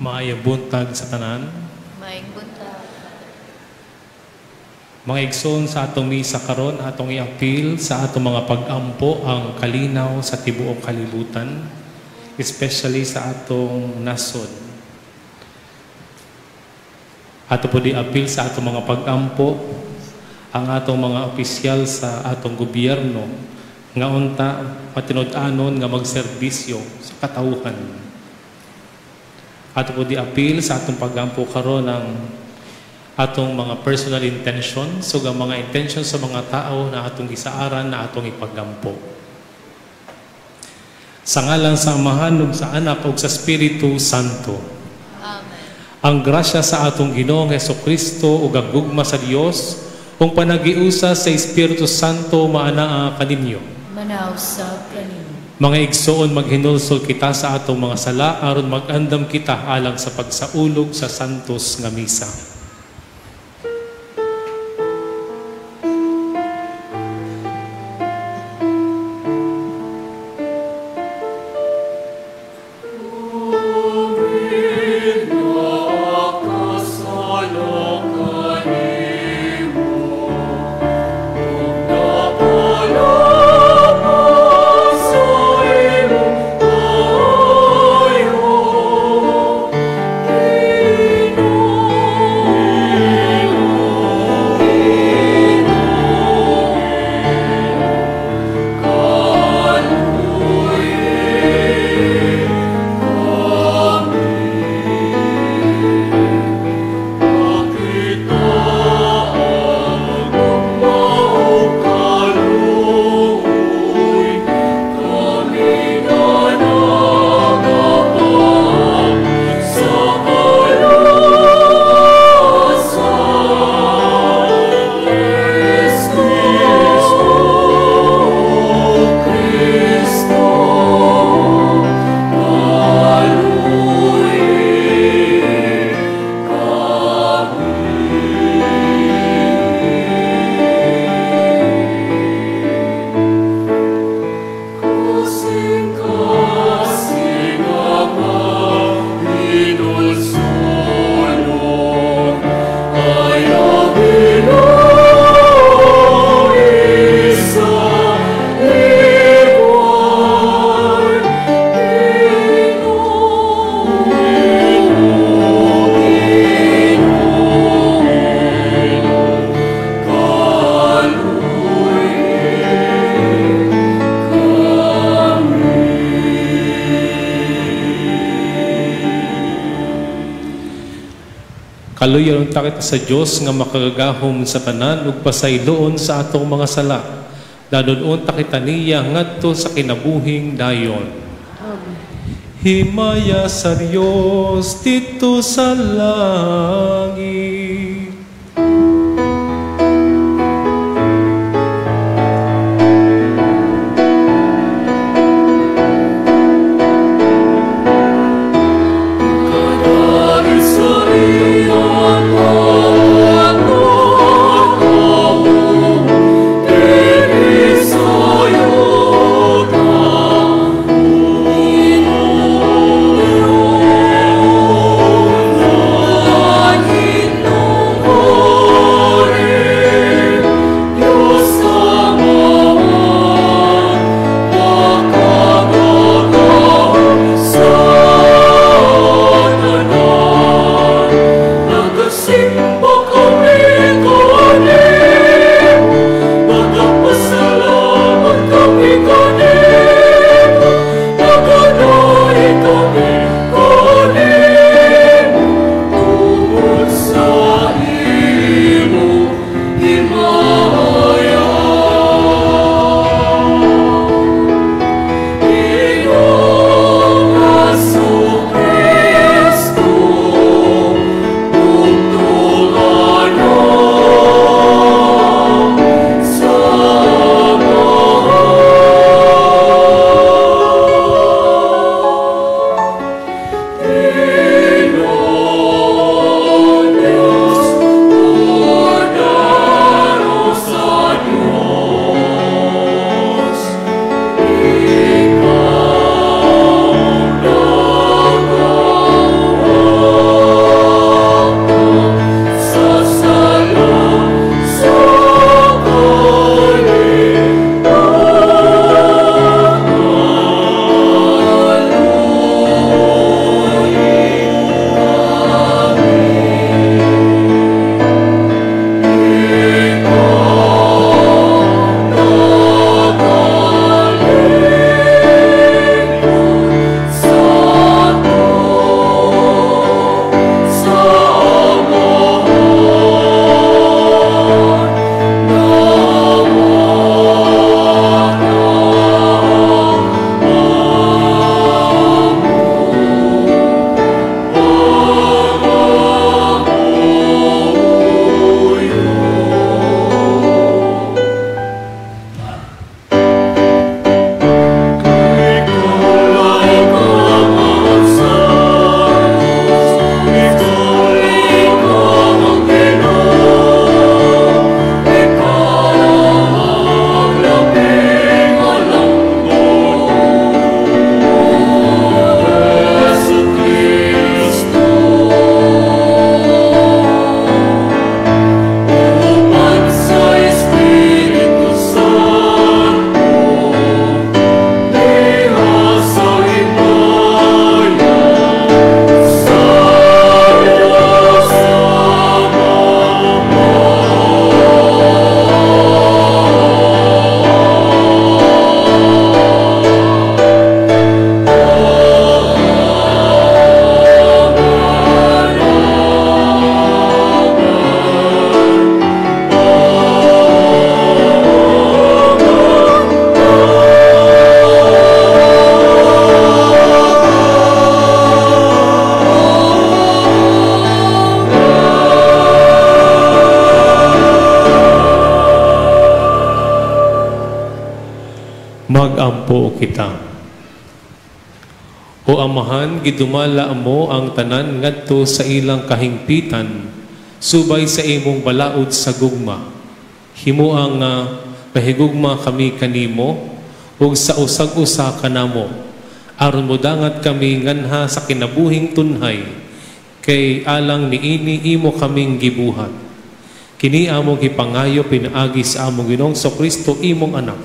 Maayong buntag sa tanan. Maayong buntag. Mga igsoon, sa atong misa karon, atong iapil sa atong mga pag-ampo ang kalinaw sa tibuok kalibutan, especially sa atong nasod. Ato po iapil sa atong mga pag-ampo ang atong mga opisyal sa atong gobyerno nga unta matinud-anon nga magserbisyo sa katawhan. Ato po iapil sa atong pag-ampo karon ang atong mga personal intentions ug ang mga intentions sa mga tao na atong gisaaran na atong ipagampo. Sa ngalan sa Amahan ug sa Anak ug sa Espiritu Santo. Amen. Ang grasya sa atong Ginoong Hesukristo ug ang gugma sa Dios ug panagiusa sa Espiritu Santo maanaa kaninyo. Manaog sab kaninyo. Mga igsoon, maghinulsol kita sa atong mga sala aron mag-andam kita alang sa pagsaulog sa santos nga misa. Kaluyan unta kita sa Dios nga makagagahom sa tanan ug pasayloon sa atong mga sala. Dadon unta kita niya ngadto sa kinabuhing dayon. Amen. Himaya sa Dios didto sa langit. No. Mag-ampo kita. O Amahan, gidumala mo ang tanan ngadto sa ilang kahingpitan, subay sa imong balaod sa gugma. Himoa nga mahigugma kami kanimo ug sa usag-usa kanamo, aron modangat kami nganha sa kinabuhing tunhay, kay alang niini imo kaming gibuhat. Kini among gipangayo pinaagi sa among Ginoong Kristo, imong anak,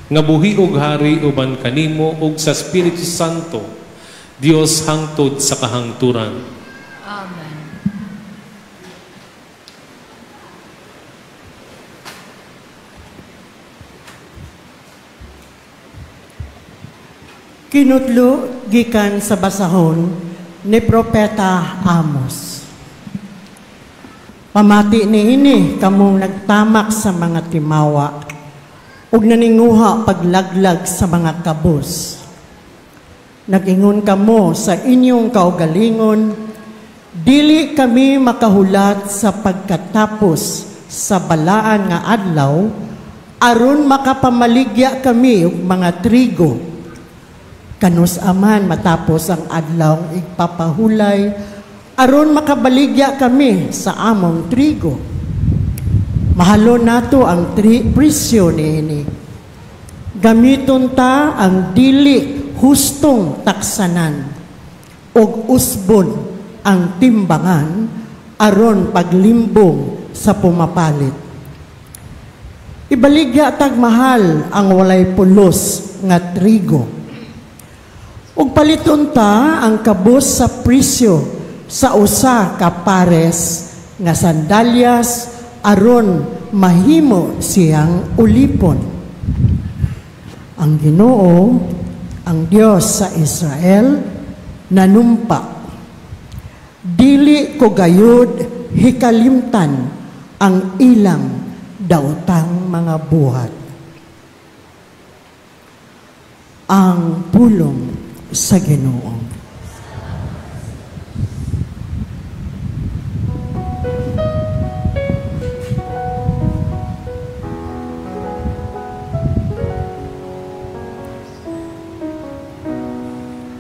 nga buhi ug hari uban kanimo ug sa Espiritu Santo, Dios hangtod sa kahangturan. Amen. Kinutlo gikan sa basahon ni Propeta Amos. Pamati niini kamong nagtamak sa mga timawa ug naninguha paglaglag sa mga kabus. Nag-ingon kamo sa inyong kaugalingon, dili kami makahulat sa pagkatapos sa balaan nga adlaw, aron makapamaligya kami og mga trigo. Kanus aman matapos ang adlaw igpapahulay, aron makabaligya kami sa among trigo. Mahalo nato ang presyo niini. Gamiton ta ang dili hustong taksanan og usbon ang timbangan aron paglimbong sa pumapalit. Ibaligya tag mahal ang walay pulos nga trigo. Ug paliton ta ang kabus sa presyo sa usa ka pares nga sandalyas aron mahimo siyang ulipon. Ang Ginoo, ang Dios sa Israel, nanumpa, dili ko gayud hikalimtan ang ilang daotang mga buhat. Ang pulong sa Ginoo.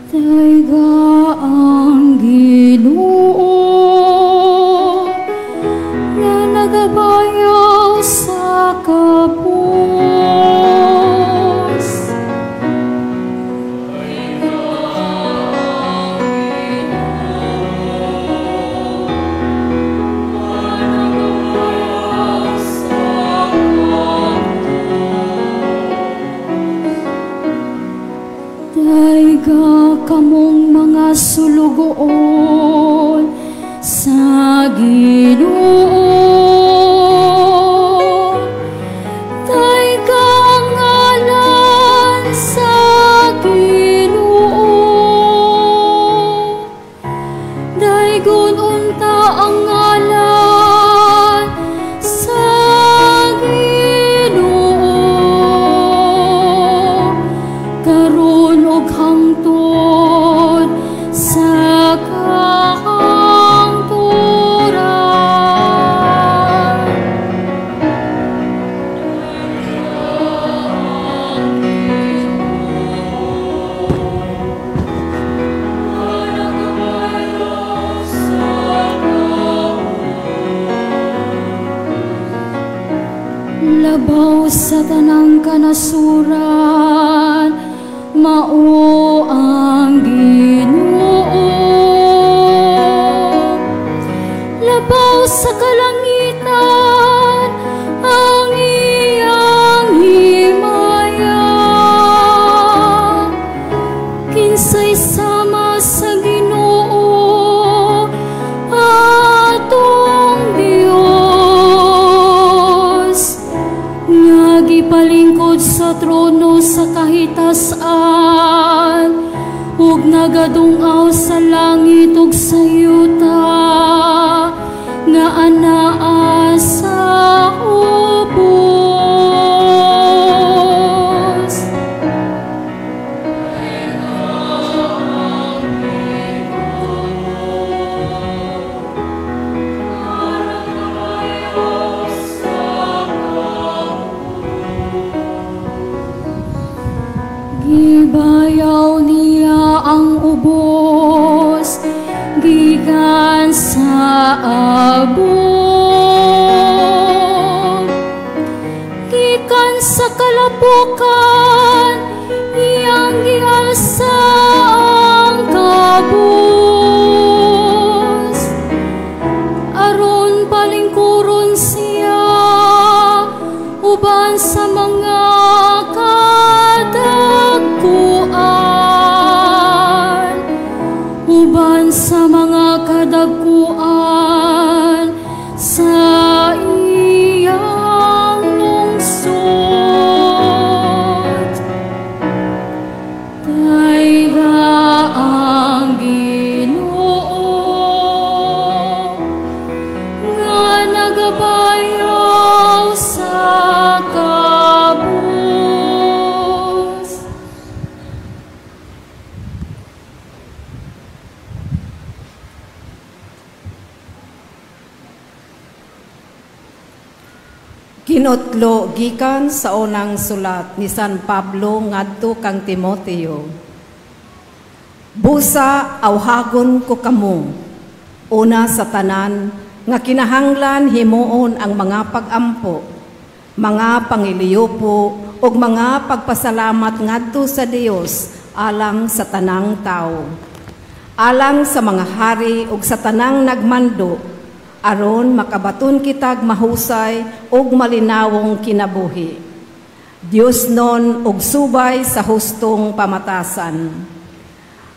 Tayga ang Ginoo nga nagabayaw sa kabus. Tayga ang Ginoo nga nagabayaw sa kabus. Tayga kamong mga sulugoon sa Ginoo. Tayga ang ngalan sa Ginoo. Daygon unta ang ngalan sa Ginoo. Karon og hangtod sa kahangturan. Labaw sa tanang kanasuran, mao ang Ginoo. Labaw sa kalangitan ang iyang himaya. Kinsay sama sa Ginoo atong Dios, nga gipalingkod sa trono sa kahitasan ug nagadungaw sa langit ug sa yuta, nga anaa sa ubos. Kalampukan, iyang gialsa ang kabus, aron palingkuron siya uban sa mga kadagkuan, uban sa mga kadagkuan sa iyang lungsod. Dayga ang Ginoo nga nagabayaw sa kabus. Kinutlo gikan sa unang sulat ni San Pablo ngadto kang Timoteo. Busa awhagon ko kamo, una sa tanan nga kinahanglan himuon ang mga pag-ampo, mga pangiliyupo ug mga pagpasalamat ngadto sa Dios alang sa tanang tawo, alang sa mga hari ug sa tanang nagmando, aron makabaton kitag mahusay ug malinawong kinabuhi. Dios non ug subay sa hustong pamatasan.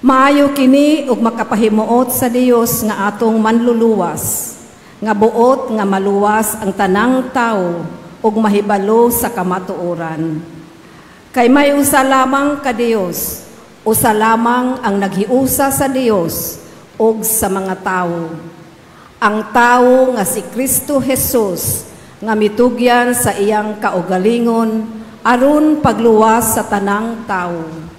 Maayo kini ug makapahimuot sa Dios nga atong manluluwas, nga buot nga maluwas ang tanang tawo ug mahibalo sa kamatuoran. Kay may usa lamang ka Dios, usa lamang ang naghiusa sa Dios ug sa mga tawo, ang tawo nga si Kristo Jesus, nga mitugyan sa iyang kaugalingon aron pagluwas sa tanang tawo.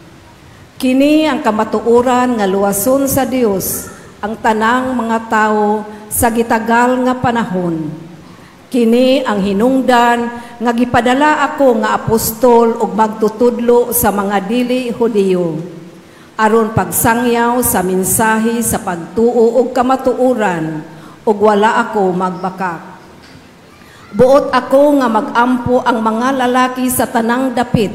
Kini ang kamatuoran nga luwason sa Dios ang tanang mga tawo sa gitagal nga panahon. Kini ang hinungdan nga gipadala ako nga apostol ug magtutudlo sa mga dili Hudiyo, aron pagsangyaw sa mensahe sa pagtuo ug kamatuoran, ug wala ako magbakak. Buot ako nga magampo ang mga lalaki sa tanang dapit,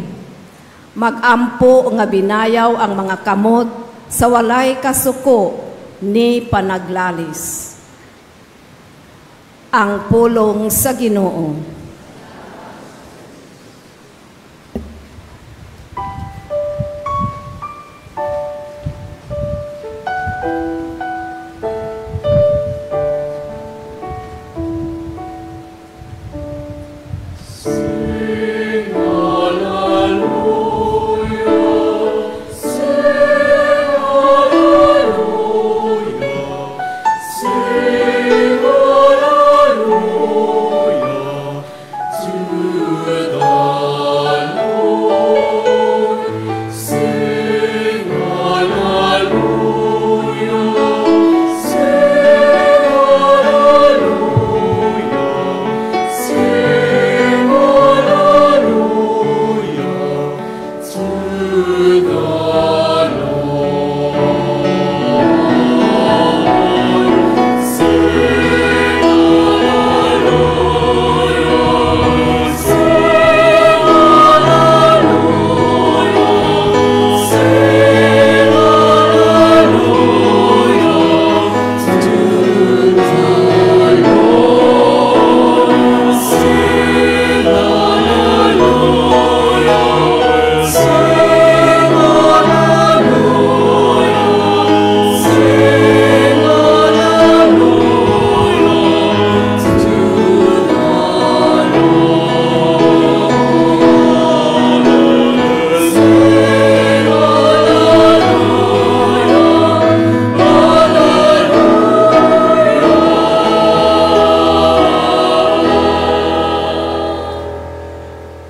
magampo nga binayaw ang mga kamot sa walay kasuko ni panaglalis. Ang pulong sa Ginoo.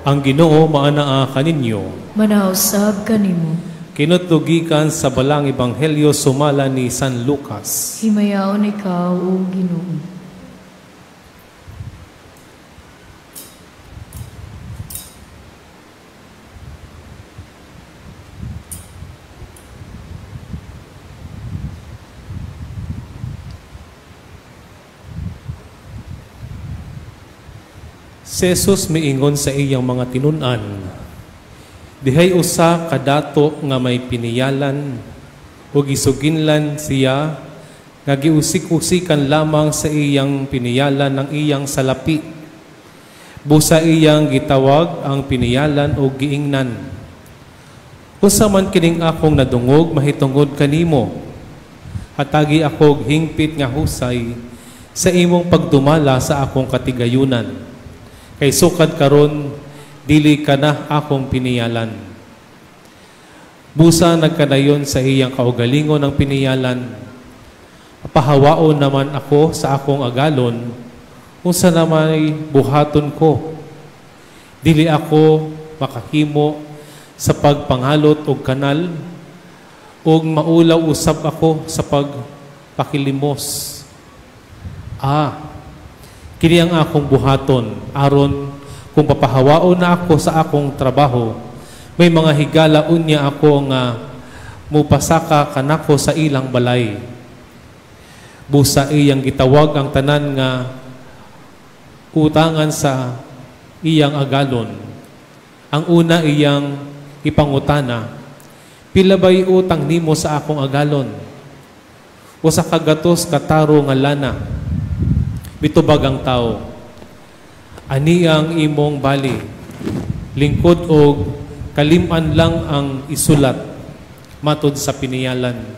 Ang Ginoo maanaa kaninyo. Manausab kanimo. Kinutlugikan sa balang ebanghelyo sumala ni San Lucas. Himayaon ikaw, o Ginoo. Si Jesus miingon sa iyang mga tinun-an, Dihay usa ka dato nga may piniyalan ug gisuginlan siya nga giusik-usikan lamang sa iyang piniyalan ang iyang salapi. Busa iyang gitawag ang piniyalan ug giingnan, "Unsa man kining akong nadungog mahitungod kanimo? Hatagi ako og hingpit nga husay sa imong pagdumala sa akong katigayunan. Kay sukad karon dili ka na akong piniyalan." Busa nagkanayon sa iyang kaugalingon ang piniyalan, "Pahawaon naman ako sa akong agalon, unsa namay buhaton ko? Dili ako makahimo sa pagpanghalot og kanal, ug maulaw usab ako sa pagpakilimos. Kini ang akong buhaton, aron kung papahawaon na ako sa akong trabaho, may mga higala unya ako nga mupasaka kanako sa ilang balay." Busa iyang gitawag ang tanan nga utangan sa iyang agalon. Ang una iyang ipangutana, "Pila ba'y utang nimo sa akong agalon?" "100 ka taro nga lana." Mitubag ang tao, "Ani ang imong bali. Lingkod og kalim-an lang ang isulat." Matod sa piniyalan.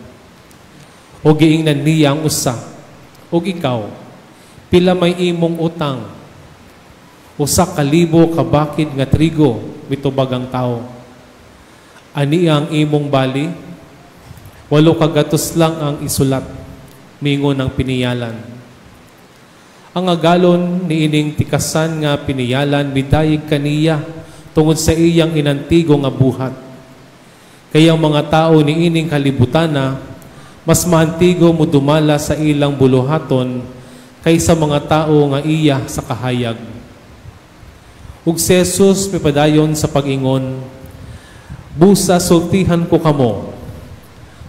O giingnan niya ang usa, "Og ikaw, pila may imong utang?" "1,000 ka bakid nga trigo," mitubag ang tao. "Ani ang imong bali, 800 lang ang isulat," mingon ang piniyalan. Ang agalon niining tikasan nga piniyalan midayig kaniya tungod sa iyang inantigo nga buhat. Kaya ang mga tao niining kalibutana mas maantigo modumala sa ilang buluhaton kaysa mga tao nga iya sa kahayag. Ug si Jesus mipadayon sa pag-ingon, "Busa sultihan ko kamo,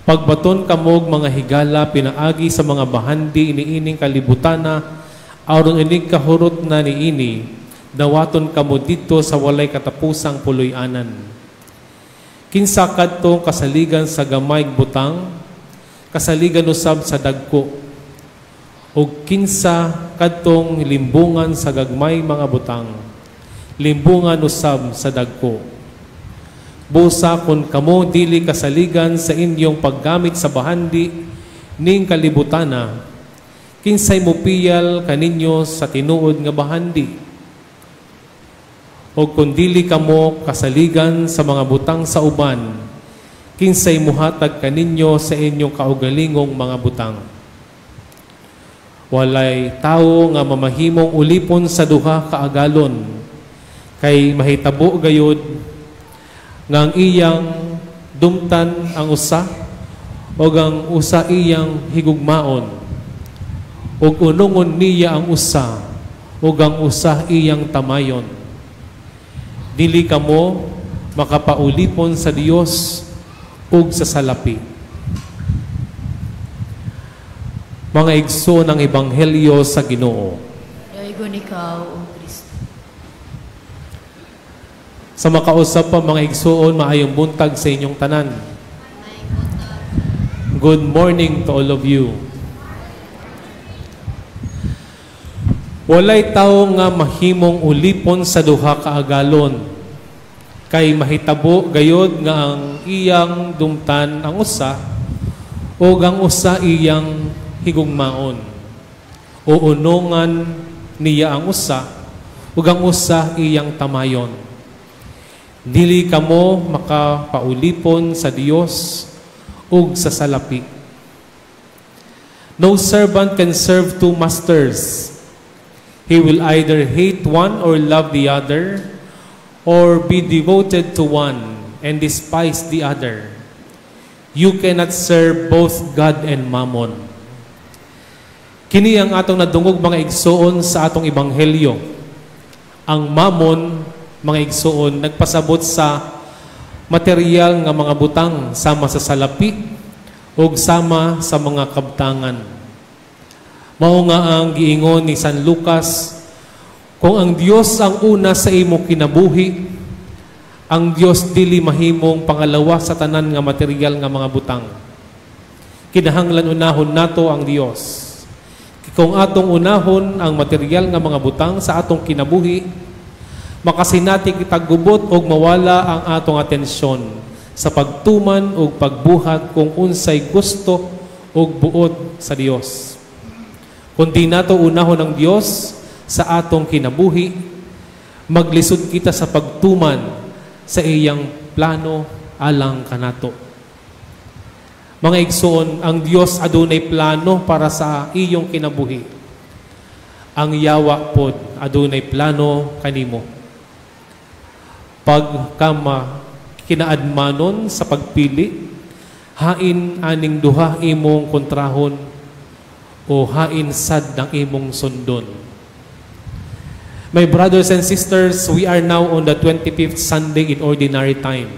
pagbaton kamog mga higala pinaagi sa mga bahandi niining kalibutana, aron inig kahurot na niini, dawaton kamo didto sa walay katapusang puloy-anan. Kinsa kadtong kasaligan sa gamay butang, kasaligan usab sa dagko. Ug kinsa kadtong limbungan sa gagmay mga butang, limbungan usab sa dagko. Busa kun kamo dili kasaligan sa inyong paggamit sa bahandi ning kalibutana, kinsay mupiyal kaninyo sa tinuod nga bahandi? O kung dili kamo kasaligan sa mga butang sa uban, kinsay muhatag kaninyo sa inyong kaugalingong mga butang? Walay tawo nga mamahimong ulipon sa duha ka agalon, kay mahitabo gayod nga ang iyang dumtan ang usa o ang usa iyang higugmaon, ug unungon niya ang usa ug ang usa iyang tamayon. Dili kamo makapaulipon sa Dios ug sa salapi." Mga igsoon ng Ebanghelyo sa Ginoo. Daygon ikaw, O Kristo. Sa makausap pa mga igsoon, maayong buntag sa inyong tanan. Good morning to all of you. Walay tawo nga mahimong ulipon sa duha ka agalon, kay mahitabo gayod nga ang iyang dumtan ang usa o ang usa iyang higugmaon, o unungan niya ang usa ug ang usa iyang tamayon. Dili kamo makapaulipon sa Dios ug sa salapi. No servant can serve two masters. He will either hate one or love the other, or be devoted to one and despise the other. You cannot serve both God and Mammon. Kini ang atong nadungog mga igsoon sa atong ebanghelyo. Ang Mammon, mga igsoon, nagpasabot sa material nga mga butang sama sa salapi ug sama sa mga kabtangan. Mao nga ang giingon ni San Lucas, kung ang Dios ang una sa imo kinabuhi, Ang Dios dili mahimong pangalawa sa tanan nga material nga mga butang. Kinahanglan unahon nato ang Dios. Kung atong unahon ang material nga mga butang sa atong kinabuhi, makasinati kita gubot og mawala ang atong atensyon sa pagtuman og pagbuhat kung unsay gusto og buot sa Dios. Kung di nato unahon ang Dios sa atong kinabuhi, maglisod kita sa pagtuman sa iyang plano alang kanato. Mga igsoon, ang Dios adunay plano para sa iyong kinabuhi. Ang yawa pod adunay plano kanimo. Pagkama kinaadmanon sa pagpili, hain aning duha imong kontrahon o hain sad ang imong sundon. My brothers and sisters, we are now on the 25th Sunday in Ordinary Time.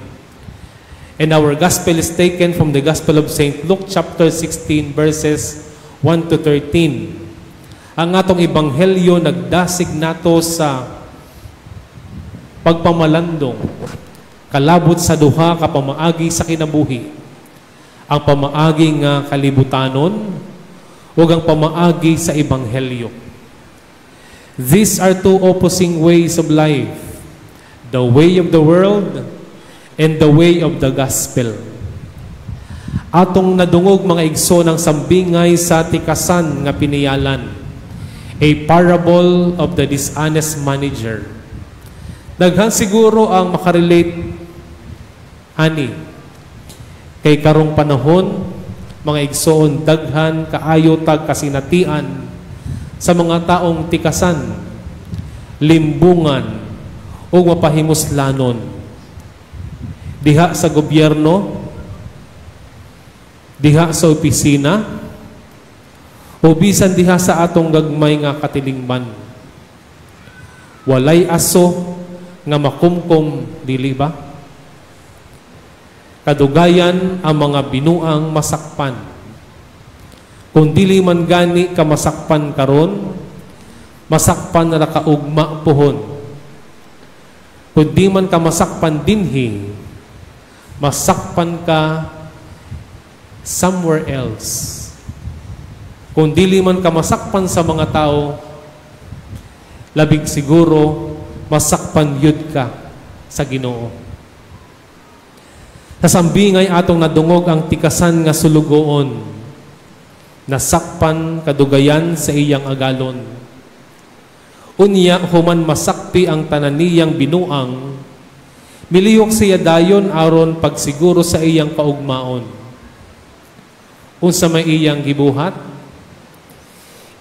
And our gospel is taken from the Gospel of St. Luke chapter 16 verses 1 to 13. Ang atong ebanghelyo nagdasig nato sa pagpamalandong kalabot sa duha ka pamaagi sa kinabuhi. Ang pamaagi nga kalibutanon ug ang pamaagi sa ebanghelyo. These are two opposing ways of life: the way of the world and the way of the gospel. Atong nadungog, mga igsoon, ang sambingay sa tikasan nga piniyalan, a parable of the dishonest manager. Daghan siguro ang makarelate ani. Kay karong panahon, mga igsoon, daghan kaayo tag kasinatian sa mga taong tikasan, limbungan, ug mapahimuslanon. Diha sa gobyerno, diha sa opisina, o bisan diha sa atong gagmay nga katilingban. Walay aso nga makumkum, dili ba? Kadugayan ang mga binuang masakpan. Kung dili man gani ka masakpan karon, masakpan na ka ugma puhon. Kung di man ka masakpan dinhi, masakpan ka somewhere else. Kung dili man ka masakpan sa mga tao, labing siguro masakpan yud ka sa Ginoo. Sa sambingay atong nadungog ang tikasan nga sulugoon, nasakpan kadugayan sa iyang agalon. Unya human masakpi ang tanan niyang binuang, milihok siya dayon aron pagsiguro sa iyang kaugmaon. Unsa may iyang gibuhat?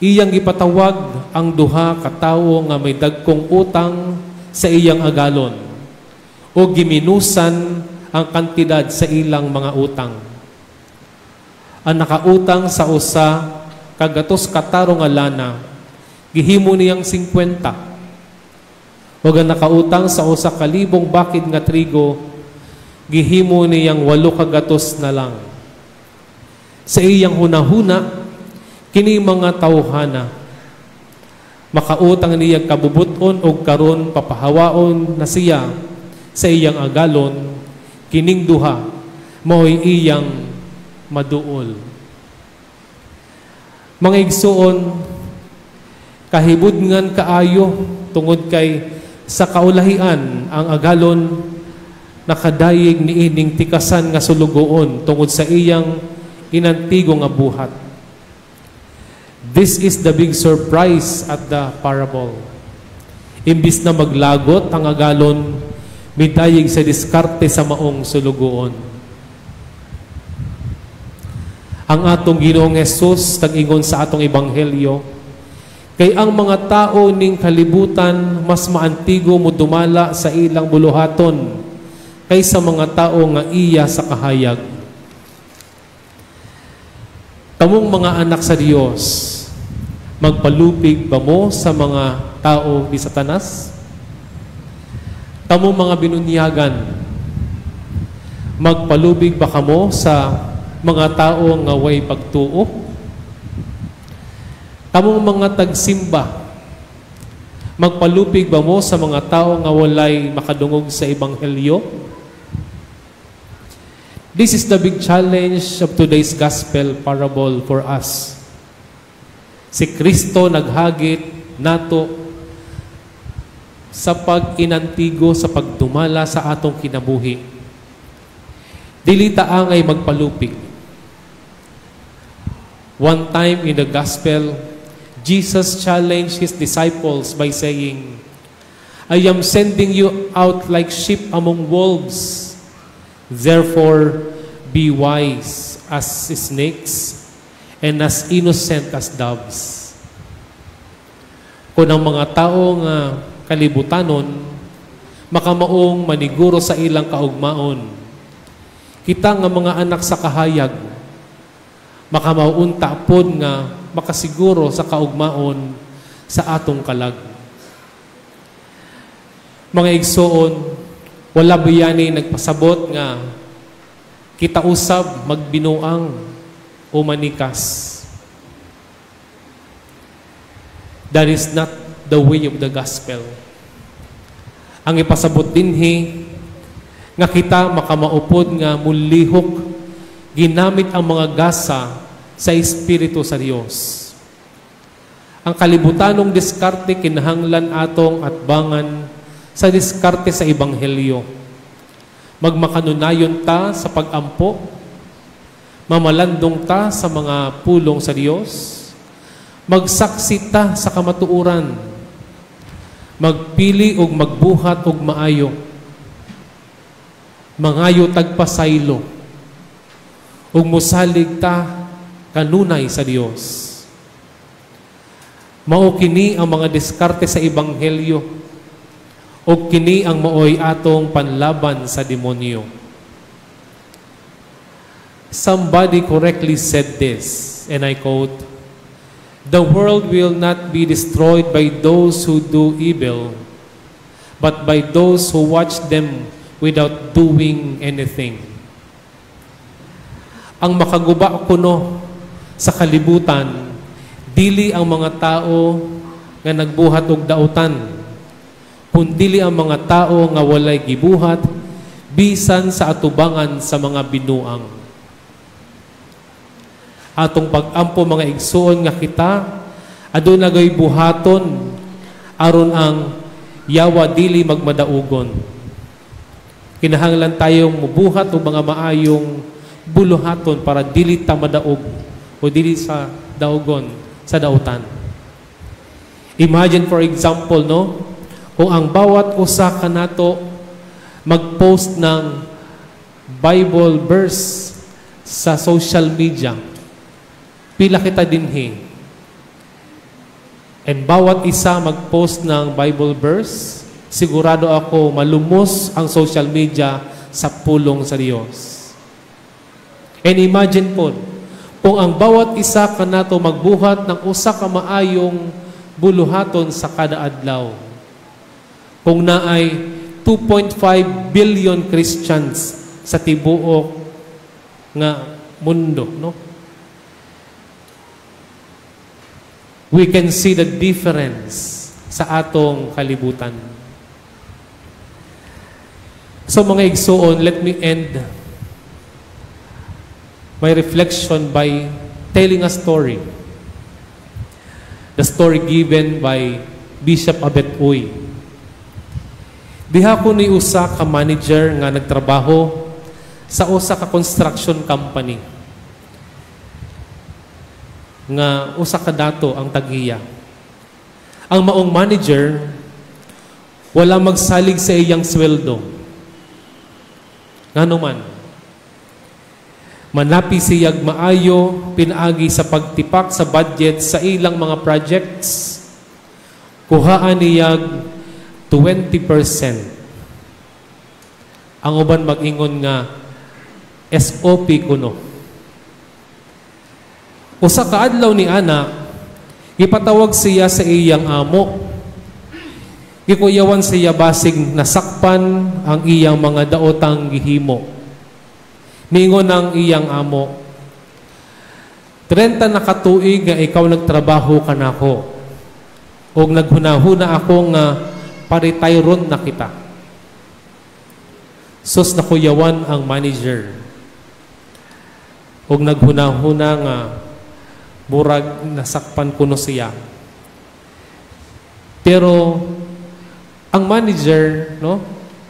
Iyang gipatawag ang duha ka tawo nga may dagkong utang sa iyang agalon o giminusan ang kantidad sa ilang mga utang. Ang nakautang sa 100 kataro nga lana, gihimo niyang 50. Ug ang nakautang sa 1,000 bakid nga trigo, gihimo niyang 800 na lang. Sa iyang hunahuna, kini mga tawhana, makautang niya kabubuton og karon papahawaon na siya sa iyang agalon, kining duha mao'y iyang maduol. Mga igsuon, kahibudngan kaayo tungod kay sa kaulahian ang agalon nakadayeg niining tikasan nga sulugoon tungod sa iyang inantigo nga buhat. This is the big surprise at the parable. Imbis na maglagot ang agalon, midayeg sa diskarte sa maong sulugoon. Ang atong Ginoong Hesus tag-ingon sa atong ebanghelyo, kay ang mga tao ning kalibutan mas maantigo modumala sa ilang buluhaton kaysa mga tao nga iya sa kahayag. Kamong mga anak sa Dios, magpalupig ba mo sa mga tao ni Satanas? Kamong mga binunyagan, magpalubig ba kamo sa mga tao nga way pagtuo? Kamong mga tagsimba, Magpalupig ba mo sa mga tao nga walay makadungog sa ebanghelyo? This is the big challenge of today's gospel parable for us. Si Kristo naghagit nato sa pag-inantigo, sa pagdumala sa atong kinabuhi. Dili ta angay magpalupig. One time in the gospel, Jesus challenged his disciples by saying, "I am sending you out like sheep among wolves. Therefore, be wise as snakes and as innocent as doves." Kung ang mga tao nga kalibutanon, makamaong maniguro sa ilang kaugmaon, kita nga mga anak sa kahayag, makamao unta pod nga makasiguro sa kaugmaon sa atong kalag. Mga igsoon, wala biyani nagpasabot nga kita usab magbinuang o manikas. That is not the way of the gospel. Ang ipasabot dinhi nga kita makamaupod nga mulihok ginamit ang mga gasa sa Espiritu sa Dios. Ang kalibutanong diskarte kinahanglan atong atbangan sa diskarte sa ebanghelyo. Magmakanunayon ta sa pagampo, mamalandong ta sa mga pulong sa Dios, magsaksi ta sa kamatuoran, magpili og magbuhat og maayo, mangayo tagpasaylo, ug mosalig ta kanunay sa Dios. Mao kini ang mga diskarte sa ebanghelyo, ug kini ang maoy atong panlaban sa demonyo. Somebody correctly said this, and I quote, "The world will not be destroyed by those who do evil, but by those who watch them without doing anything." Ang makaguba kuno sa kalibutan, dili ang mga tao nga nagbuhat og dautan, kundili ang mga tao nga walay gibuhat bisan sa atubangan sa mga binuang. Atong pag-ampo, mga igsuon, nga kita aduna gay buhaton aron ang yawa dili magmadaugon. Kinahanglan tayong mubuhat og mga maayong buluhaton para dili ta madaog o dili sa daugon sa dautan. Imagine, for example, no, kung ang bawat usa kanato mag-post ng Bible verse sa social media, pila kita dinhi. And bawat isa mag-post ng Bible verse, sigurado ako malumos ang social media sa pulong sa Dios. And imagine po, kung ang bawat isa kanato magbuhat ng usa ka maayong buluhaton sa kada adlaw. Kung naay 2.5 billion Christians sa tibuok nga mundo, no? We can see the difference sa atong kalibutan. So, mga igsuon, let me end my reflection by telling a story. The story given by Bishop Abet Uy. Diha ko ni usa ka manager nga nagtrabaho sa usa ka construction company nga usa ka dato ang tag-iya. Ang maong manager wala magsalig sa iyang sweldo. Ngano man, manapi siyag maayo pinaagi sa pagtipak sa budget sa ilang mga projects. Kuhaan niyag 20%. Ang uban mag-ingon nga SOP kuno. Usa ka adlaw ni ana, gipatawag siya sa iyang amo. Gikuyawan siya basig nasakpan ang iyang mga daotang gihimo. Niingon ang iyang amo, 30 na katuig nga ikaw nagtrabaho kanako. Og naghunahuna ako nga paretayron na kita. Sus, nakuyawan ang manager. Og naghunahuna nga murag nasakpan kuno siya. Pero ang manager, no,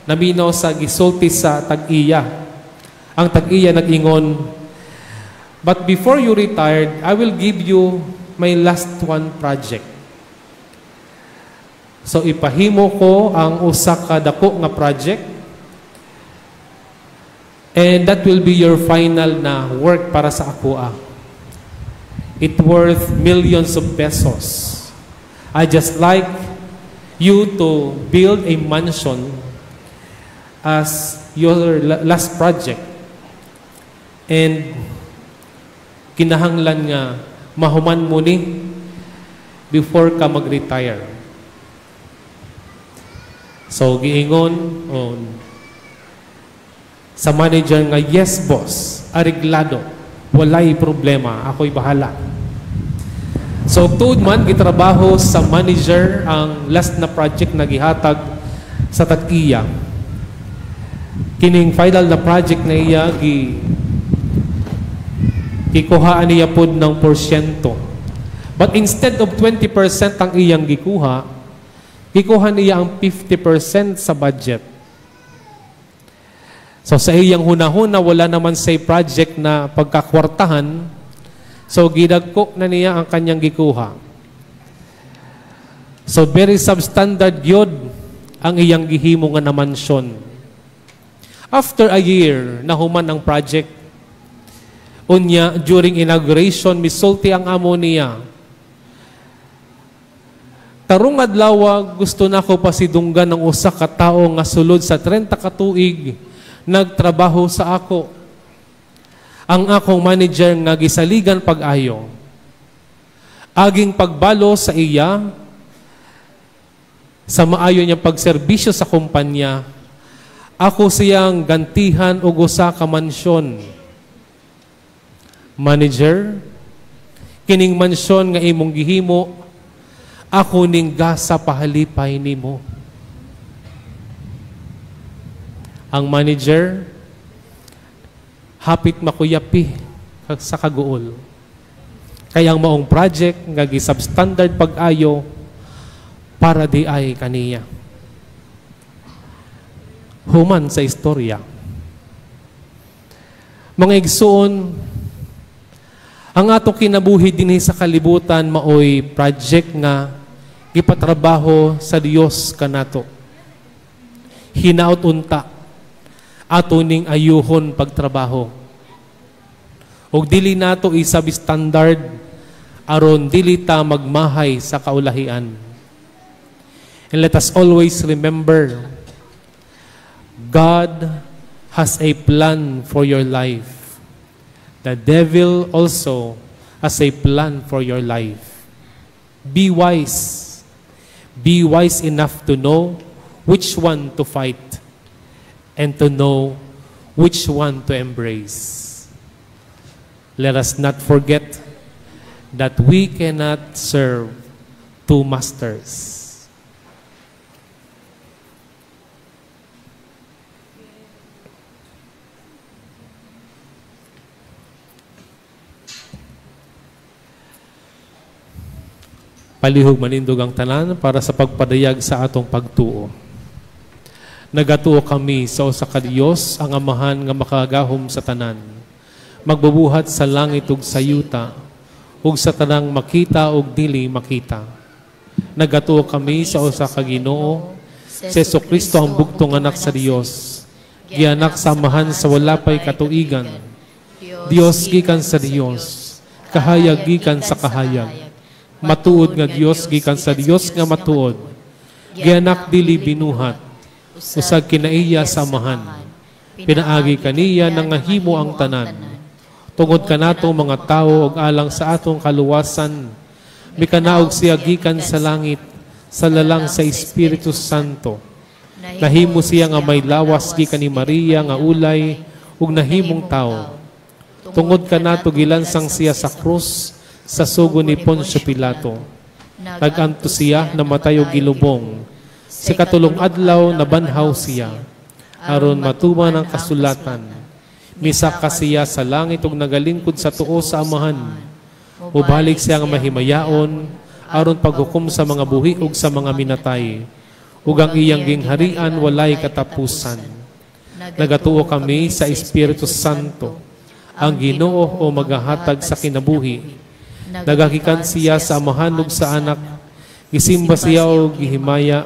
naminaw sa gisulti sa tag-iya. Ang tag-iya nag-ingon, "But before you retired, I will give you my last one project." So ipahimo ko ang usa ka dako nga project, and that will be your final na work para sa akoa. It worth millions of pesos. I just like you to build a mansion as your last project. And kinahanglan nga mahuman mo ni before ka mag-retire. So giingon on sa manager nga, "Yes boss, areglado, walay problema, ako'y bahala." So tuod man gitrabaho sa manager ang last na project na gihatag sa tag-iya. Kining final na project na iya gikuhaan niya pod ng porsyento. But instead of 20% ang iyang gikuha, gikuha niya ang 50% sa budget. So sa iyang hunahuna, wala naman say project na pagkakwartahan, so gidagko na niya ang kanyang gikuha. So very substandard yun ang iyang gihimo nga na mansyon. After a year, nahuman ang project. Unya, during inauguration, misulti ang amo niya. "Karong adlaw, gusto na ko pasidunggan ng usa ka tawo nga sulod sa 30 ka tuig nagtrabaho sa ako. Ang akong manager nga gisaligan pag-ayo. Aging pagbalo sa iya, sa maayo niyang pagserbisyo sa kumpanya, ako siyang gantihan og usa ka mansyon. Manager, kining mansyon nga imong gihimo, ako ning gasa pahalipay nimo." Ang manager, hapit makuyapi sa kaguol. Kaya ang maong project nga gisubstandard pag-ayo para di ay kaniya. Human sa istorya. Mga igsoon, ang ato kinabuhi dinhi sa kalibutan maoy project nga gipatrabaho sa Dios kanato. Hinaot unta ato ning ayuhon pagtrabaho. Og dili nato isab standard aron dili ta magmahay sa kaulahian. And let us always remember, God has a plan for your life. The devil also has a plan for your life. Be wise. Be wise enough to know which one to fight and to know which one to embrace. Let us not forget that we cannot serve two masters. Palihog manindog ang tanan para sa pagpadayag sa atong pagtuo. Nagatuo kami sa usa ka Dios, ang Amahan nga makagahom sa tanan, magbubuhat sa langit ug sa yuta, ug sa tanang makita ug dili makita. Nagatuo kami sa usa ka Ginoo, si Jesucristo ang bugtong anak sa Dios, gianak sa Amahan sa wala pay katuigan. Dios gikan sa Dios, kahayag gikan sa kahayag. Matuod nga Dios gikan sa Dios nga matuod, gianak dili binuhat, usag kinaiya sa Amahan. Pinaagi kaniya nangahimo ang tanan. Tungod kanato mga tawo og alang sa atong kaluwasan, mikanaog siya gikan sa langit, sa lalang sa Espiritu Santo. Nahimo siya nga may lawas gikan ni Maria nga ulay ug nahimong tawo. Tungod kanato gilansang siya sa krus sa sugo ni Poncio Pilato. Nag-antos siya, namatay ug gilubong. Sa ikatulong adlaw nabanhaw siya, aron matuman ang kasulatan. Misaka siya sa langit ug nagalingkod sa tuo sa Amahan. Mobalik siya nga mahimayaon aron paghukom sa mga buhi ug sa mga minatay. Ug ang iyang gingharian walay katapusan. Nagatuo kami sa Espiritu Santo, ang Ginoo o magahatag sa kinabuhi. Nagagikan siya sa Amahan ug sa Anak, gisimba siya og gihimaya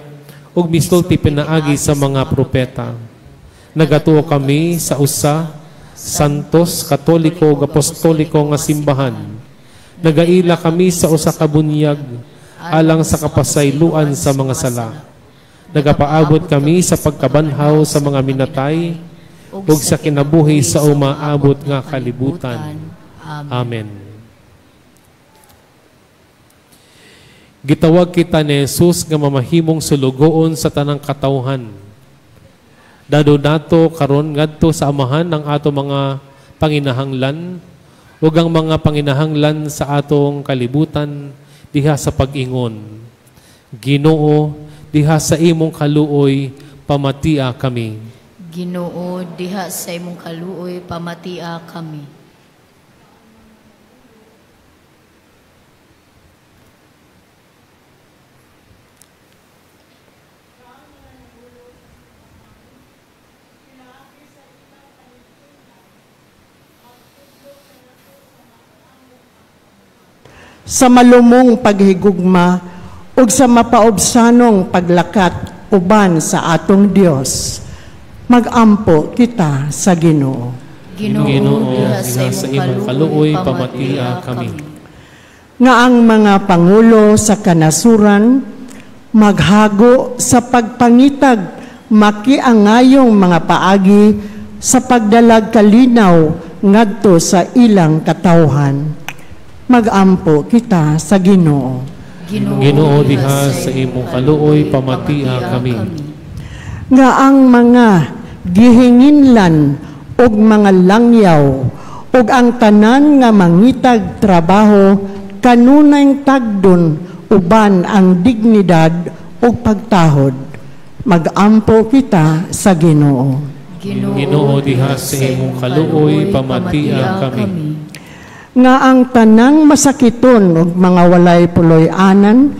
ug misulti pinaagi sa mga propeta. Nagatuo kami sa usa, santos, katoliko ug apostoliko nga simbahan. Nagaila kami sa usa ka bunyag alang sa kapasayloan sa mga sala. Nagapaabot kami sa pagkabanhaw sa mga minatay ug sa kinabuhi sa umaabot nga kalibutan. Amen. Gitawag kita ni Jesus nga mamahimong sulugoon sa tanang katawhan. Dado nato karon ngadto sa Amahan ang ato mga panginahanglan ug ang mga panginahanglan sa atong kalibutan diha sa pag-ingon. Ginoo, diha sa imong kaluoy pamatia kami. Ginoo, diha sa imong kaluoy pamatia kami. Sa malumong paghigugma ug sa mapaobsanong paglakat uban sa atong Dios, magampo kita sa Ginoo. Ginoo, diha sa imong kaluoy pamatia kami. Nga ang mga pangulo sa kanasuran maghago sa pagpangitag makiangayong mga paagi sa pagdalag kalinaw ngadto sa ilang katawhan. Magampo kita sa Ginoo. Ginoo, diha sa imong kaluoy pamatia kami. Nga ang mga gihinginlan og mga langyaw ug ang tanan nga mangitag trabaho kanunay tagdon uban ang dignidad ug pagtahod. Magampo kita sa Ginoo. Ginoo, diha sa imong kaluoy pamatia kami. Nga ang tanang masakiton ug mga walay puloy-anan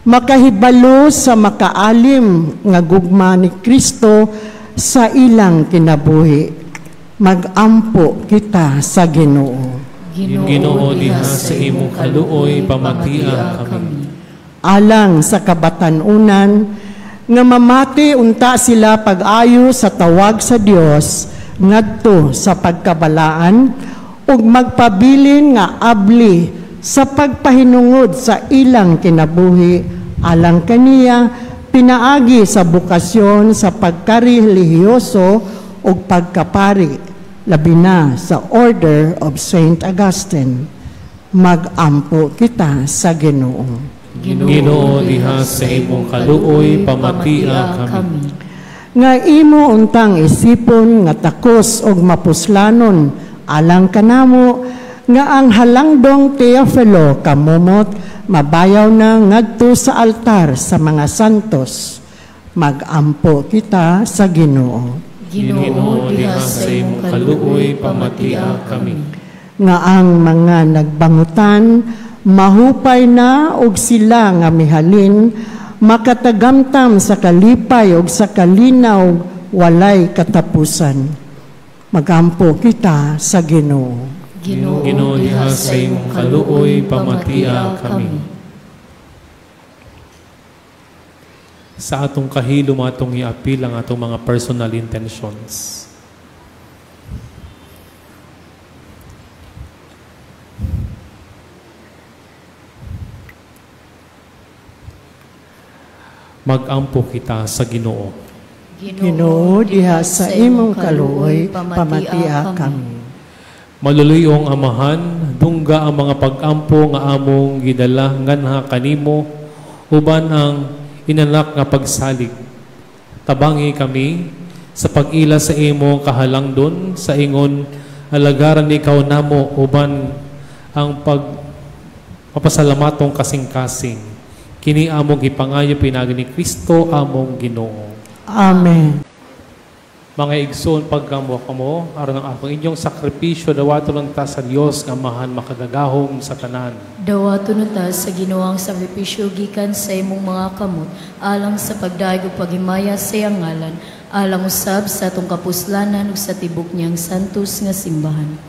makahibalo sa makaalim nga gugma ni Kristo sa ilang kinabuhi. Magampo kita sa Ginoo. Ginoo, diha sa imong kaluoy pamatia kami. Alang sa kabatan-unan nga mamati unta sila pag-ayo sa tawag sa Dios ngadto sa pagkabalaan ug magpabilin nga abli sa pagpahinungod sa ilang kinabuhi alang kaniya pinaagi sa bukasyon sa pagkarelihiyoso ug pagkapari, labi na sa Order of Saint Augustine. Magampo kita sa Ginoo. Ginoo, diha sa imong kaluoy pamatia kami. Nga imo untang isipon nga takos og mapuslanon alang kanamo nga ang halangdong Teofilo kamumot mabayaw na ngadto sa altar sa mga santos. Magampo kita sa Ginoo. Ginoo, diha sa imong kaluoy pamatia kami. Nga ang mga nagbangutan mahupay na og sila nga mihalin makatagamtam sa kalipay og sa kalinaw walay katapusan. Magampo kita sa Ginoo. Ginoo, diha sa imong kaluoy pamatia kami. Sa atong kahilom atong iapil ang atong mga personal intentions. Magampo kita sa Ginoo. Ginoo, diha sa imong kaluoy pamatia kami. Maluluyong Amahan, dungga ang mga pag-ampo nga among gidala nganha kanimo uban ang inanak nga pagsalig. Tabangi kami sa pag-ila sa imong kahalangdon sa ingon alagaran ikaw namo uban ang pag mapasalamatong kasing-kasing. Kini among gipangayo pinaagi ni Kristo among Ginoo. Amen. Mga igsoon, pagkamwa kamo aron ang akong inyong sakripisyo dawaton lang ta sa Dios nga Amahan makagagahom sa tanan. Dawaton ta sa Ginoo ang sakripisyo gikan sa imong mga kamot alang sa pagdayeg ug paghimaya sa iyang ngalan, alang usab sa atong kapuslanan ug sa tibok niyang santos nga simbahan.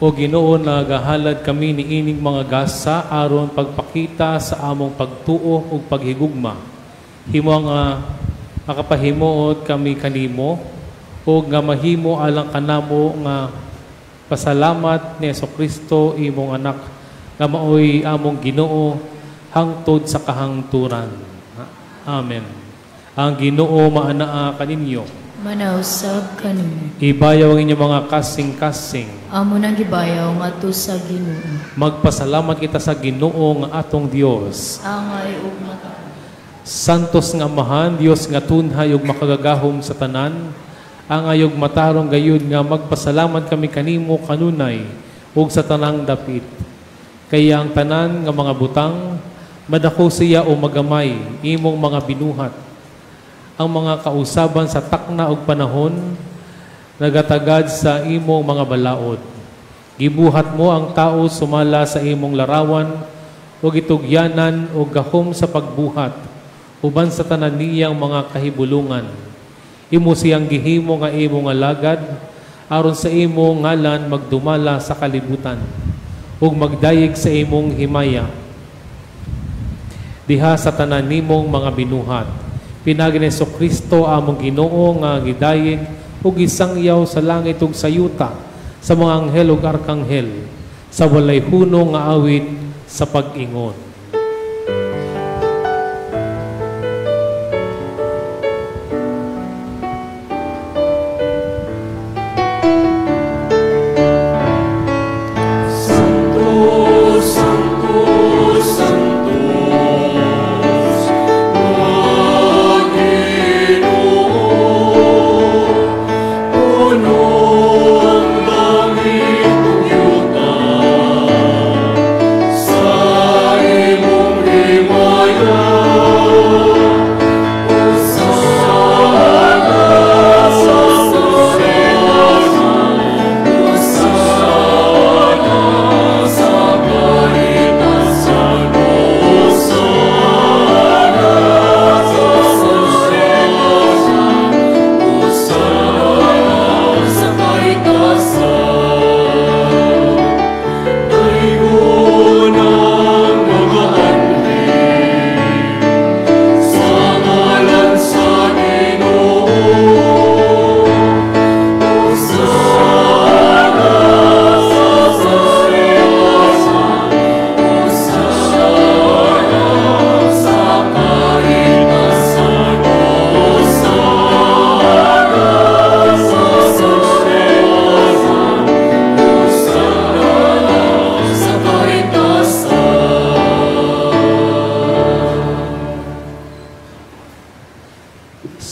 O Ginoo, nagahalad kami niining mga gasa aron pagpakita sa among pagtuo ug paghigugma. Himo nga makapahimuot kami kanimo ug nga mahimo alang kanamo nga pasalamat ni Hesukristo imong anak nga maoy among Ginoo hangtod sa kahangturan. Amen. Ang Ginoo maanaa kaninyo. Manausab kanimo. Ibayaw ang inyong mga kasing-kasing. Amo nang gibayaw ngadto sa Ginoo. Magpasalamat kita sa Ginoo nga atong Dios. Angay ug mata. Santos nga Amahan, Dios nga tunhay ug makagagahom sa tanan, angay ug matarong gayud nga magpasalamat kami kanimo kanunay ug sa tanang dapit. Kaya ang tanan nga mga butang madako siya o magamay imong mga binuhat. Ang mga kausaban sa takna ug panahon nagatagad sa imong mga balaod. Gibuhat mo ang tao sumala sa imong larawan ug itugyanan og gahom sa pagbuhat uban sa tanan niyang mga kahibulungan. Imo siyang gihimo nga imong alagad aron sa imong ngalan magdumala sa kalibutan ug magdayeg sa imong himaya. Diha sa tanan nimong mga binuhat, pinaagi ni Hesukristo among Ginoo nga gidayeg ug gisangyaw sa langit ug sa yuta sa mga anghel ug arkanghel sa walay hunong nga awit sa pag-ingon.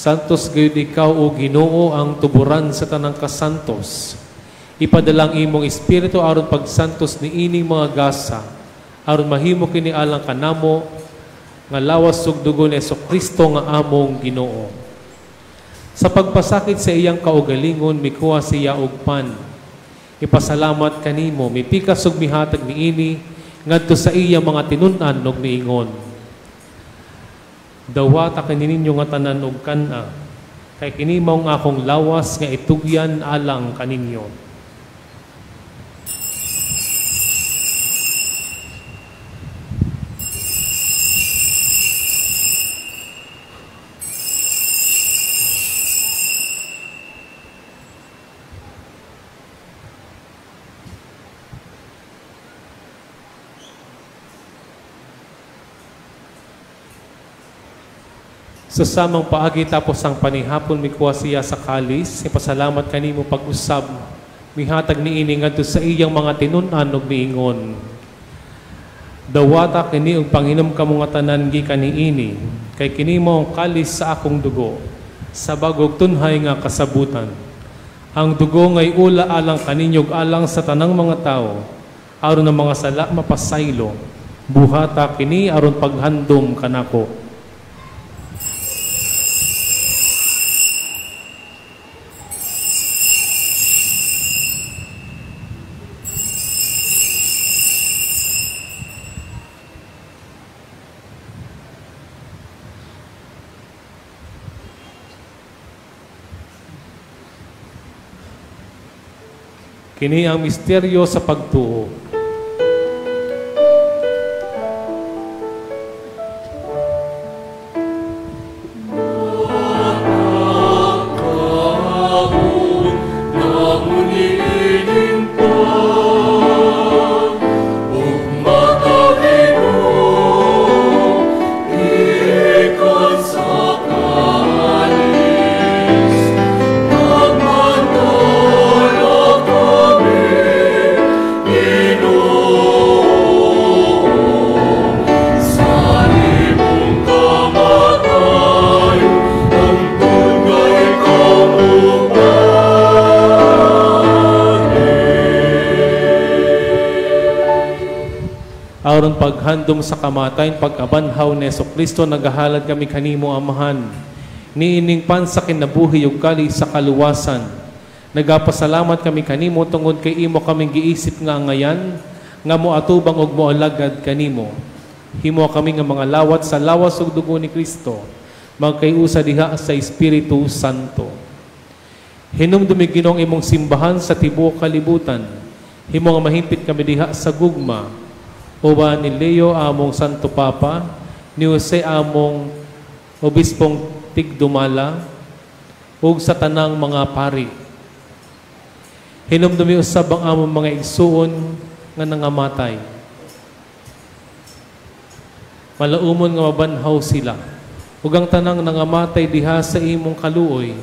Santos gayud ikaw o Ginoo ang tuburan sa tanang kasantos. Ipadala ang imong espiritu aron pagsantos niining mga gasa, aron mahimo kini alang kanamo nga lawas ug dugo ni Hesukristo nga among Ginoo. Sa pagpasakit sa iyang kaugalingon mikuha siya og pan. Ipasalamat kanimo, mipikas ug mihatag niini ngadto sa iyang mga tinun-an ug miingon. Dawata kini ninyo nga tanan og kan-a, kay kini maong akong lawas nga itugyan alang kaninyo. Sa samang paagi tapos ang panihapon mikuha siya sa kalis, ipasalamat kanimo pag-usab, mihatag niini ngadto sa iyang mga tinun-an ug miingon. Dawata kini og panginom kamo nga tanan gikan niini, kay kini mao ang kalis sa akong dugo, sa bag-ong tunhay nga kasabutan. Ang dugo ngay ula alang kaninyo ug alang sa tanang mga tawo, Aron ang mga sala mapasaylo, buhata kini aron paghandom kanako. Kini ang misteryo sa pagtuo. Aron paghandom sa kamatayon, pagkabanhaw ni Jesucristo, nagahalad kami kanimo, Amahan. Niining pan sa kinabuhi ug kali sa kaluwasan. Nagapasalamat kami kanimo tungod kay imo kaming giisip nga angayan, nga moatubang ug moalagad kanimo. Himo kami nga mga lawat sa lawas ug dugo ni Kristo, magkayusa diha sa Espiritu Santo. Hinumdumi Ginoong imong simbahan sa tibuok kalibutan. Himo nga mahimpit kami diha sa gugma. Uban ni Leo among Santo Papa, ni Jose among Obispong Tigdumala, ug sa tanang mga pari. Hinumdumi usab ang among mga igsuon nga nangamatay. Malaumon nga mabanhaw sila, ug ang tanang nangamatay diha sa imong kaluoy,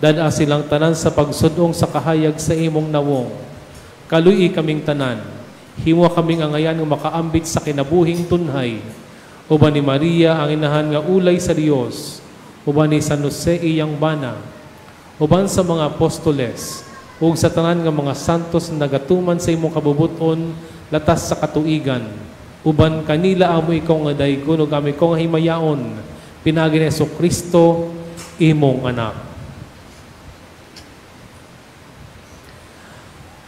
dad-a silang tanan sa pagsudong sa kahayag sa imong nawong. Kaluoy kaming tanan. Himo kaming angayan nga makaambit sa kinabuhing tunhay. Uban ni Maria ang inahan nga ulay sa Dios, uban ni San Jose iyang bana, uban sa mga apostoles, ug sa tanan nga mga santos na nagatuman sa imong kabubuton latas sa katuigan. Uban kanila amo ikaw nga daygon ug amo ikaw nga himayaon, pinaagi ni Jesucristo imong anak.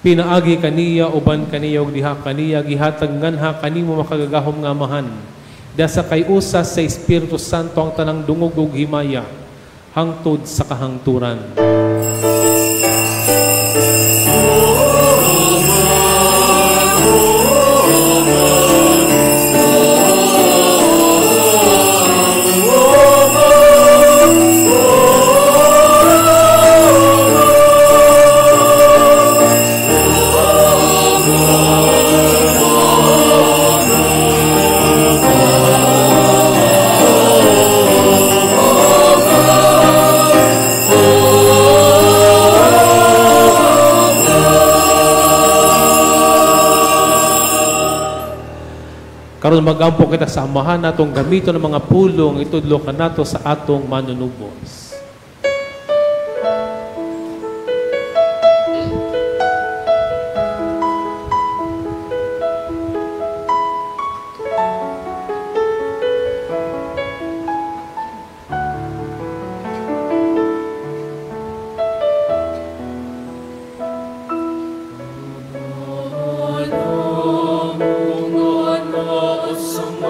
Pinaagi kaniya, uban kaniya ug diha kaniya gihatag nganha kanimo makagagahom nga Amahan. Dasa kay usa sa Espiritu Santo ang tanang dungog ug himaya hangtod sa kahangturan. Karon magampo kita sa Amahan natong gamiton ng mga pulong itudlo kanato sa atong manunubos. Sa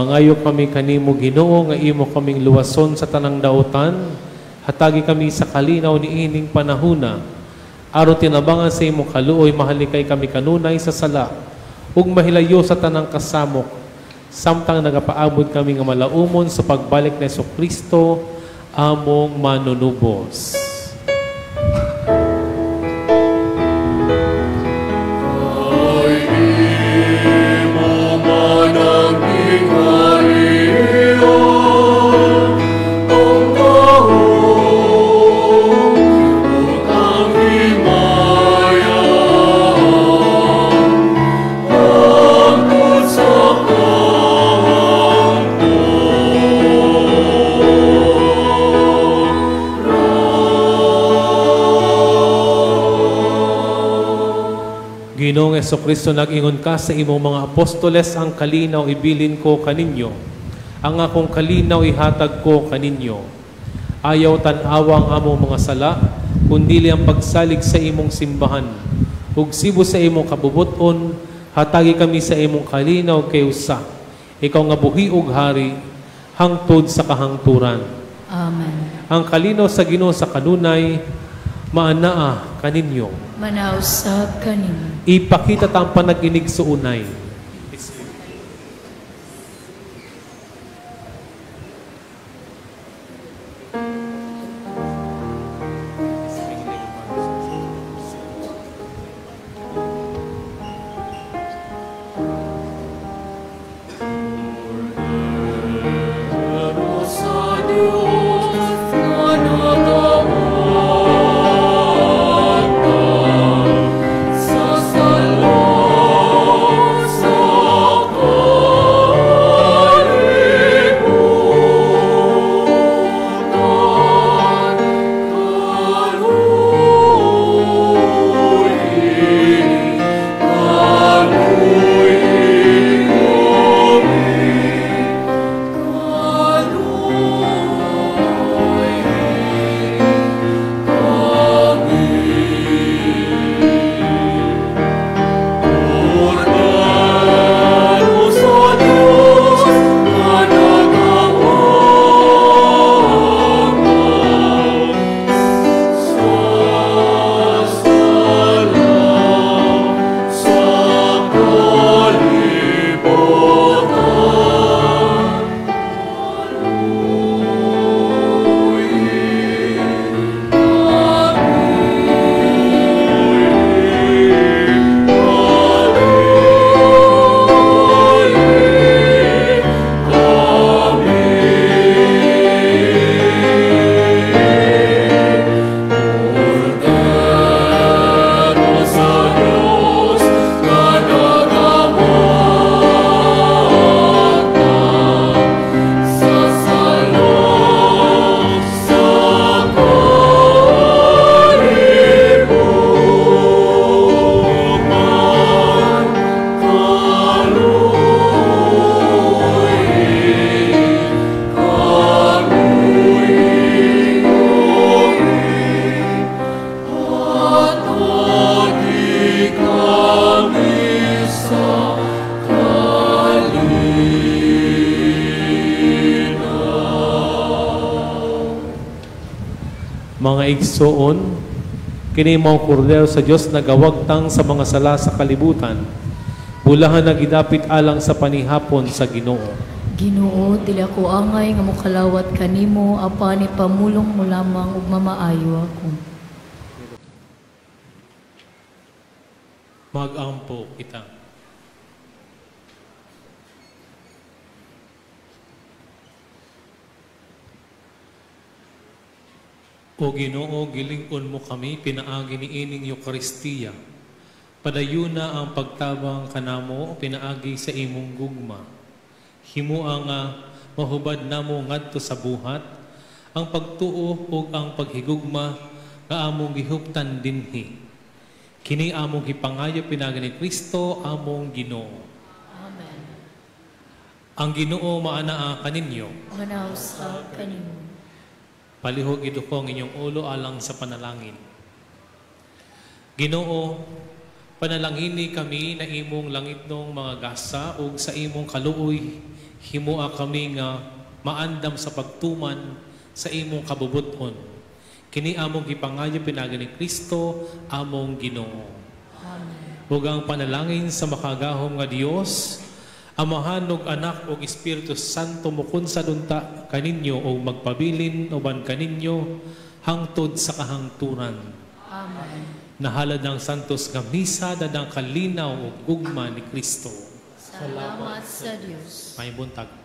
Mangayo kami kanimo, Ginoo, nga imo kaming luwason sa tanang dautan. Hatagi kami sa kalinaw niining panahuna. Aron tinabangan sa imong kaluoy, mahalikay kami kanunay sa sala ug mahilayo sa tanang kasamok, samtang nagapaabot kami nga malaumon sa pagbalik ni Hesukristo among manunubos. Ginoong Hesukristo, nag-ingon ka sa imong mga apostoles, ang kalinaw ibilin ko kaninyo, ang akong kalinaw ihatag ko kaninyo. Ayaw tan-awa ang among mga sala, kundili ang pagsalig sa imong simbahan. Ug sibo sa imong kabubuton, hatagi kami sa imong kalinaw kay usa. Ikaw nga buhi ug hari, hangtod sa kahangturan. Amen. Ang kalinaw sa Ginoo sa kanunay, maanaa kaninyo. Manausab kaninyo. Ipakita ta ang panag-inig sa unay. Mga igsoon, kini mao kordero sa Dios nagawagtang sa mga sala sa kalibutan. Bulahan na gidapit alang sa panihapon sa Ginoo. Ginoo, dili ako angay nga mokalawat kanimo, apan ipamulong mo lamang ug mamaayo ako. Magampo kita. O Ginoo, gilig-on mo kami pinaagi niining Eukaristiya. Padayuna ang pagtabang kanamo pinaagi sa imong gugma. Himua nga mahubad namo ngadto sa buhat ang pagtuo ug ang paghigugma nga among gihuptan dinhi. Kini among gipangayo pinaagi ni Kristo among Ginoo. Amen. Ang Ginoo maanaa kaninyo. Manausab kaninyo. Palihog iduko ang inyong ulo alang sa panalangin. Ginoo, Panalangini kami na imong langitnong mga gasa ug sa imong kaluoy himoa kami nga maandam sa pagtuman sa imong kabubut-on. Kini among gipangayo pinaagi ni Kristo among Ginoo. Amen. Ug ang panalangin sa makagahom nga Dios, Amahan ug Anak ug Espiritu Santo, mukunsad unta kaninyo ug magpabilin uban kaninyo hangtod sa kahangturan. Amen. Nahalad ang santos nga misa dadang kalinaw ug gugma ni Kristo. Salamat sa Dios. Maayong buntag.